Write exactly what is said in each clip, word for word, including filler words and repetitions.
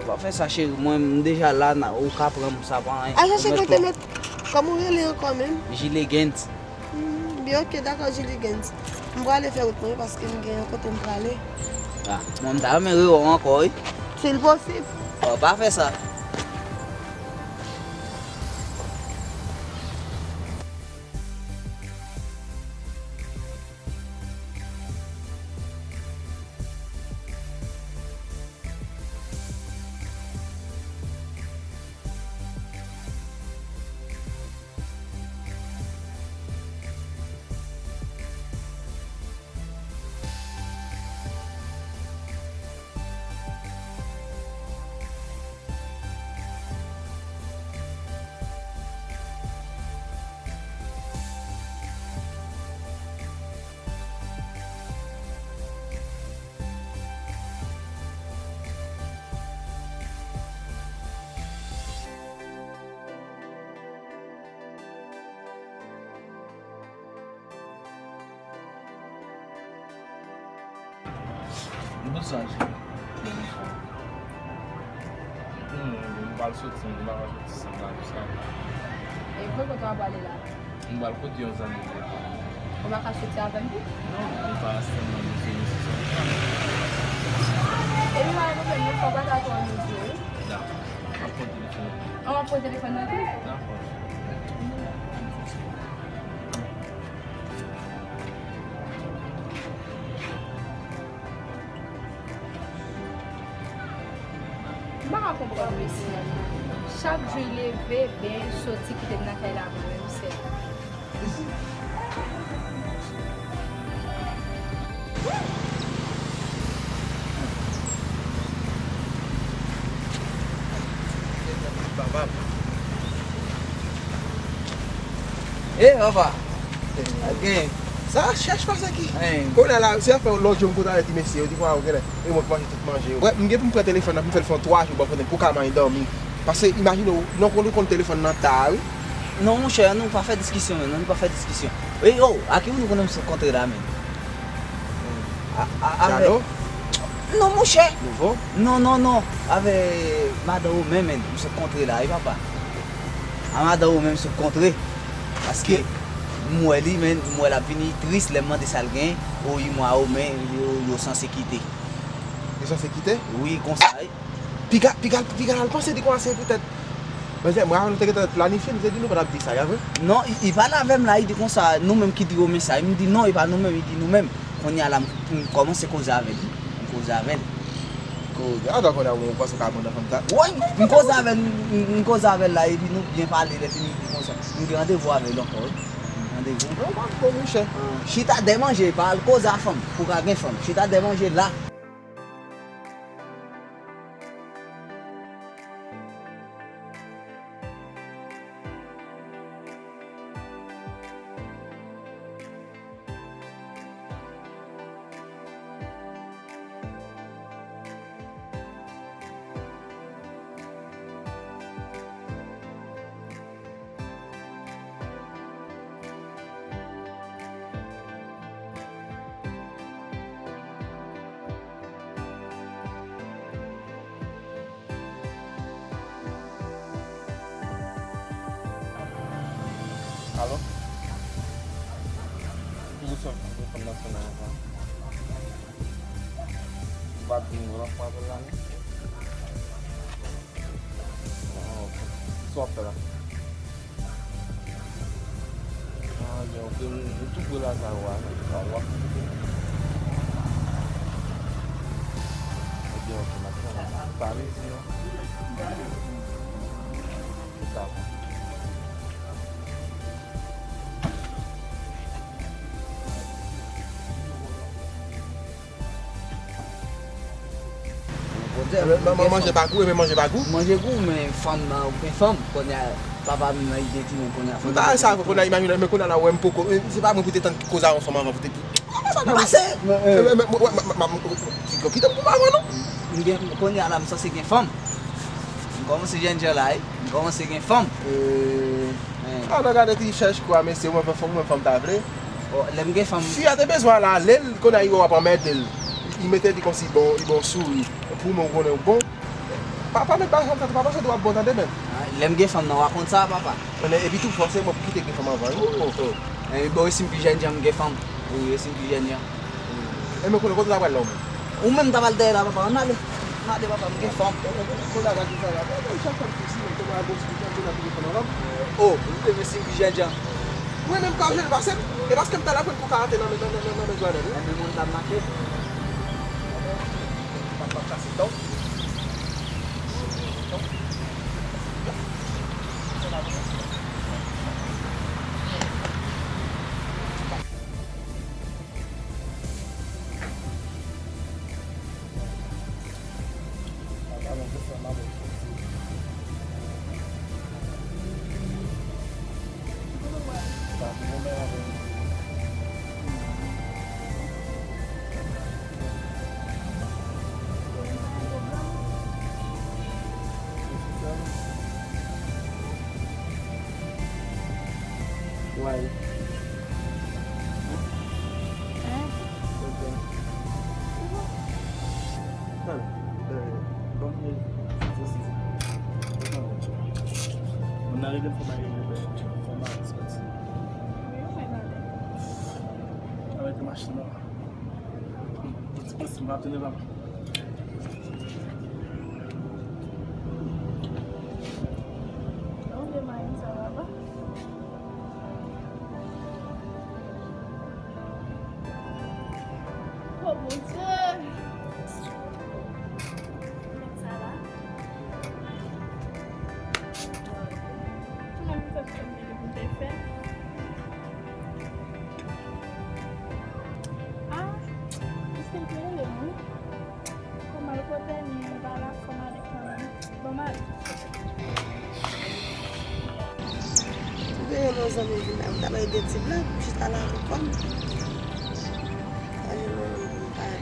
Pa fè sa, cheri. Mwen, m deja la, na, ou ka pran m, sa pa anyen. Al chache kote mèt, kòman w rele ankò menm? Jile Gens. Hmm, byen, ok, dakò, Jile Gens. M prale fè wout mwen, paske m gen yon kote m prale. Ah, mwen, m ta renmen rewè w ankò, wi. Si l posib. Oh, pa fè sa. Bonswa, cheri. Hmm, m pral soti, m pa ka soti san m pa jis la. E kote w ap prale la? M pral kote yon zanmi m. Ou pa ka soti avè m tou? Non, m pa sèlman bezwen yon sèl fwa. Epi pa gen pwoblèm, yon fwa w pa ta twò mezi, wi. Dakò. M ap pran telefòn nan. An, w ap pran telefòn nan tou? Dakò. M pa ka konprann mesye a. Chak jou li leve, benyen, soti, kite m nan kay la mwen menm sèl. E papa. Sa chèch pase ki. Kounye a la, se afè lòt jou m konn ale di mesye yo, di kwa ou genlè e mwen k manje tout manje yo. Wè, m gen pou m pran telefòn nan, pou m fè l fè yon twa jou, ban kote m pou ka manyen dòmi. Paske imajine w, non, konn ou konn telefòn nan ta, wi. Non, monchè, nou pa fè diskisyon, men, non, nou pa fè diskisyon. E yo, a ki moun ou konnen m sot kontre la, men? A, a, avè... Jado? Non, monchè. Nouvo? Non, non, non. Avè madan Romen, men, m sot kontre la, wi, papa. A madan Romen m sot kontre. Paske m wè li, men, m wè l ap vini tris lè m mande sa l genyen. O, wi, mwa Romen, yo, yo sanse kite. Yo sanse kite? Wi, konsa, wi. Piga, piga, piga al panse di konsa se poutèt. Mwen, mwen, avan nou te gentan planifye, nou te di nou pa t ap di sa, y a vre? Non, li, li pale avè m la, li di konsa, nou menm ki di Romen sa, m di non, e pa nou menm, li di nou menm. Kounye a la, m, m kòmanse koze avè l, m koze avè l. Koze, a, donk, kounye a, ou panse w ka pran nan fanm sa? Wi, m koze avè l, m, m, m koze avè l la, epi nou byen pale, lè fini, li di konsa. M gen randevou avè l ankò, wi. Randevou. Non, pa twò, monchè. Chita dèyè manje, pa al koze a fanm, pou w ka gen fanm. Chita dèyè manje la. Alo? Ki pou sòti telefòn nan sonnen avan? Ou pa t vin lòt fwa pou l la, non? Ah, ok. Sa w ap fè la? Ah, gen yon film, ou tou pre lakay ou a, sa w ap koute. Ebyen, ok, m ap tann. Pa mezi non. Dakò. Mwen manje pa gou, e men manje pa gou. Manje gou, men fanm nan, ou gen fanm, kounye a, papa m nan, li gen timoun, kounye a fanm nan. M pa sa, kounye a, imajine, men kounye a la, ou wè m poko, se pa mwen pou te tann koze a yon fanm avan pou te di. Sa ta pase? Kite m pou m avan, non? M gen, kounye a la, m sanse gen fanm. M kòmanse jènjan la, wi. M kòmanse gen fanm. Ala gade ti chèch kwa mesye, ou menm fanm, ou menm fanm ta vle. Lè m gen fanm. Fi a te bezwen al ale l, kounye a li wè w ap anmède l. Li mete li kòmsi bon, li bon souri. Pou mwen, ou konnen ou bon. Papa, met bagay sa nan tèt ou, papa, se dwa bon, tande, men. Ah, lè m gen fanm nan, w a konn sa, papa. Men, epi tou, fòseman, pou kite gen fanm anvan, wi. Oh, oh. Eh, bon, resi m pi jèn jan, m gen fanm. Wi, resi m pi jèn jan. E men, kote, kote w ta pral la, ou menm? Ou menm ta pral dèyè la, papa, ann ale. Ann ale, papa, m gen fanm. Kote w ta pral di sa la? Chak fanm ki si, men, kote w pral di sa, kote w pral di fanm anvan? Oh, m te resi m pi jèn jan. Mwen menm, ka jwenn pase m. E paske m ta la pran kou karante nan men, nan, nan, nan, nan men Joanèl, wi. Nan men moun ta mache. Why? Hein? Ok. Bon, bon, bon, bon, bon, bon. Mwen nan rele fò mwen rele fò mwen soti. Wi, mwen nan. Arete machin nan. Ti pase m pa tounen pa. Non, de mayi sa va pa. Oh mon Dieu! Met sa la. Pou nan mwen fè fè mwen pou te fè. Ah, misye te rele mwen. Kòman l kote li, li pa la, kòman li konnen? Bon, m ale. Veye non zanmi vin la, m ta bay de ti blag, m chita la avè kò m. Sa vin non, m pale.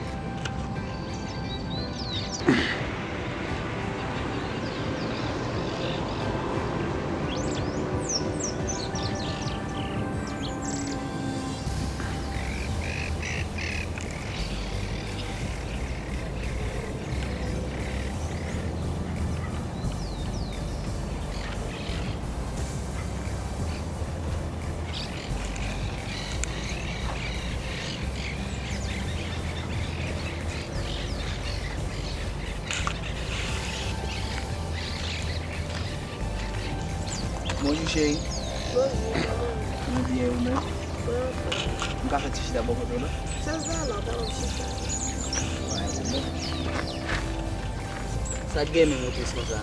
Bonjou, cheri. Bonjou, kòman w ye? Mwen byen, ou menm? Mwen anfòm. M ka fè ti chita bò kote w la? Chèz la la, pa yon chita. Wè, ou menm. Sa k gen menm ou tris konsa?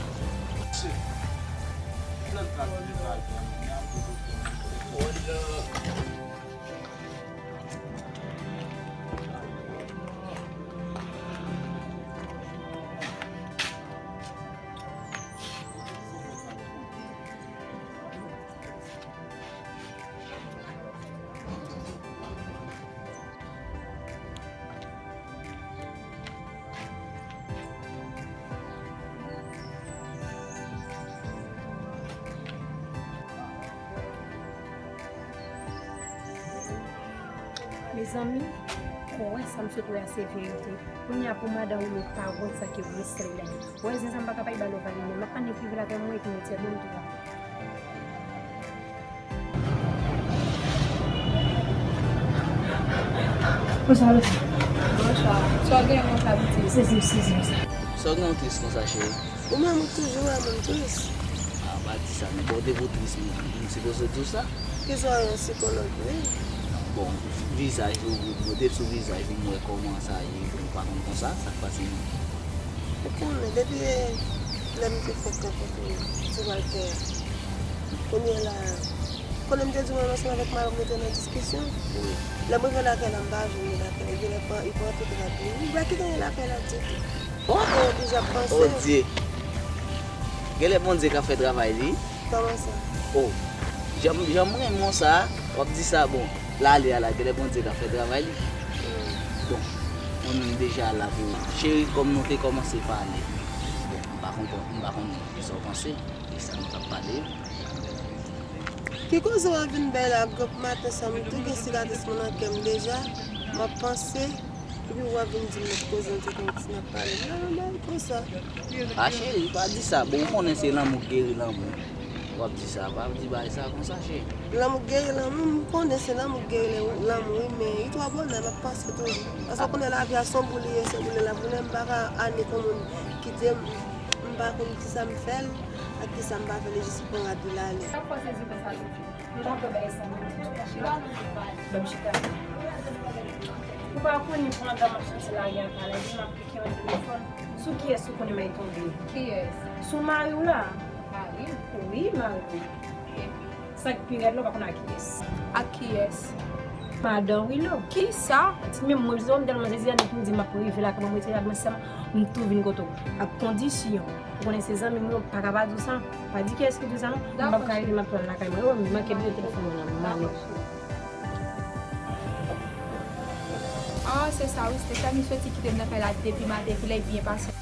Mezanmi, ou wè sa m sot wè a se verite. Kounye a pou madan Woulo pa wont sa ke Wesley la ye. Wè zen sa m pa ka pa ba l ovaline. M ap tann li rive la fè mwen ki mwen tèt mwen tou la. Bonswa, Loti. Bonswa. Sa w gen yon sa piti? Sezi, sezi, sa. Sa w gen yon tris konsa, cheri? Ou menm ou toujou wè moun tris. A, pa di sa, men bon, depi w tris, m, m sipoze di w sa. Kisa yon sikològ vre? Bon, vizaj ou, m rete sou vizaj ou, m wè kòman sa ye, m pa konn konsa, sa k pase menm. Ou konnen, depi lè m te fèk rankontre Ti Walter, kounye a la, konnen m te di w menm ansanm avèk mari m nou te nan diskisyon. Wi. Lè m rive lakay la, m pa jwenn li lakay la. Li genlè pa, li pa antre lakay li. Li pa kite li lakay la ditou. Oh! Mwen te oblije ap panse. Oh Dye! Genlè Bondye ka fè travay li. Kòman sa? Oh! Jan, jan m renmen w sa, w ap di sa, bon, l ale a la, genlè Bondye ka fè travay li. Hmm. Bon, mwen menm deja la pou cheri, kòm nou te kòmanse pale. Bon, m pa konprann, m pa konn kisa w panse. E sa nou t ap pale. Ki koze w ap vin bay la, granp maten sa, m tou gen sikatris mwen nan kè m deja. M ap panse, Epi w ap vin di m met koze, nou te konn ti n ap pale. Nan yon bagay konsa. A cheri, pa di sa. Bon, ou konnen se lanmou k geri lanmou. W ap di sa, pa di bagay sa konsa, cheri. Lanmou k geri lanmou, m konnen se lanmou k geri lanmou, wi, men li twò bonè, m ap panse toujou. Paske w konnen lavi a se yon boul li ye, se yon boul li la. Pou m pa ka ane kon moun kite m, m pa konn kisa m fè l, ak kisa m pa fè l, li jis pran rad li l ale. Sa fò sezi konsa tou. M pa kwè bagay sa bon ditou. Chita. Ban m chita. Ou pa konnen pandan m ap soti lari a pa la, m ap pike yon telefòn. Sou kiyès ou konnen m ay tonbe? Kiyès? Sou mari w la. Mari m? Wi, mari m. Epi? Sa k pi rèd la, ou pa konn ak kiyès. Ak kiyès? Madan Wilo. Kisa? Ti menm mwen, jodi a, m tèlman sezi, annik m di m ap rive lakay mwen, m retire ak mwen sèlman, m tou vin kote w. Ak kondisyon. Ou konnen se zanmi m yo, pa ka pa di w sa. Pa di kiyès ki di w sa non. M p ap ka rete, m ap pran lakay mwen. Yo, m manke bliye telefòn mwen nan men m ale. Ah, se sa wi, se sa, misye ti kite m nan kay la depi maten, epi lè byen pase.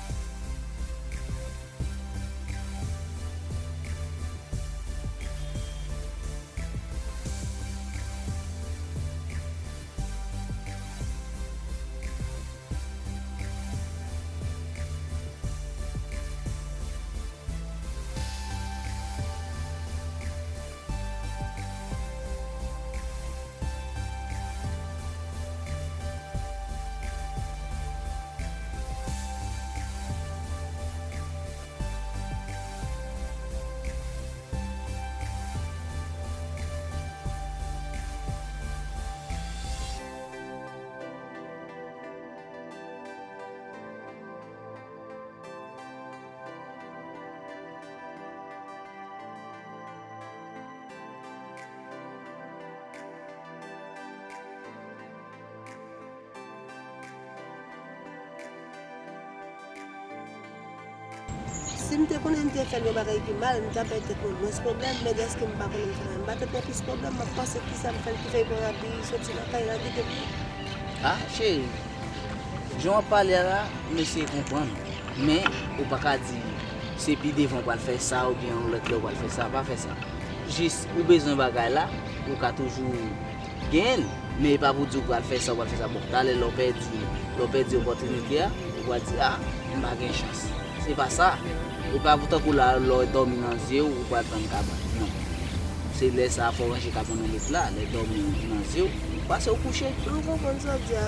Si m te konnen m te fè l yon bagay ki mal, m t ap bay tèt mwen mwens pwoblèm, men dèske m pa konnen m fè l, m ba tèt mwen plis pwoblèm, m ap panse kisa m fè l ki fè l pran rad li soti nan kay la kite m. Ah, cheri, jan w ap pale a la, m eseye konprann. Men, ou pa ka di se pi devan w pral fè sa oubyen yon lòt lè w pral fè sa, pa fè sa. Jis, ou bezwen bagay la, ou ka toujou genyen l. Men e pa pou di w pral fè sa, w pral fè sa. Bon, talè lè w pèdi, lè w pèdi opòtinite a, ou pral di, "Ah, m pa gen chans." Se pa sa. E pa pou tankou la, lè w dòmi nan zye w, ou pral tann kabann. Non. Se lè sa a fò w ranje kabann nan lòt la. Lè dòmi nan zye w, ou pase w kouche. M konprann sa w di a.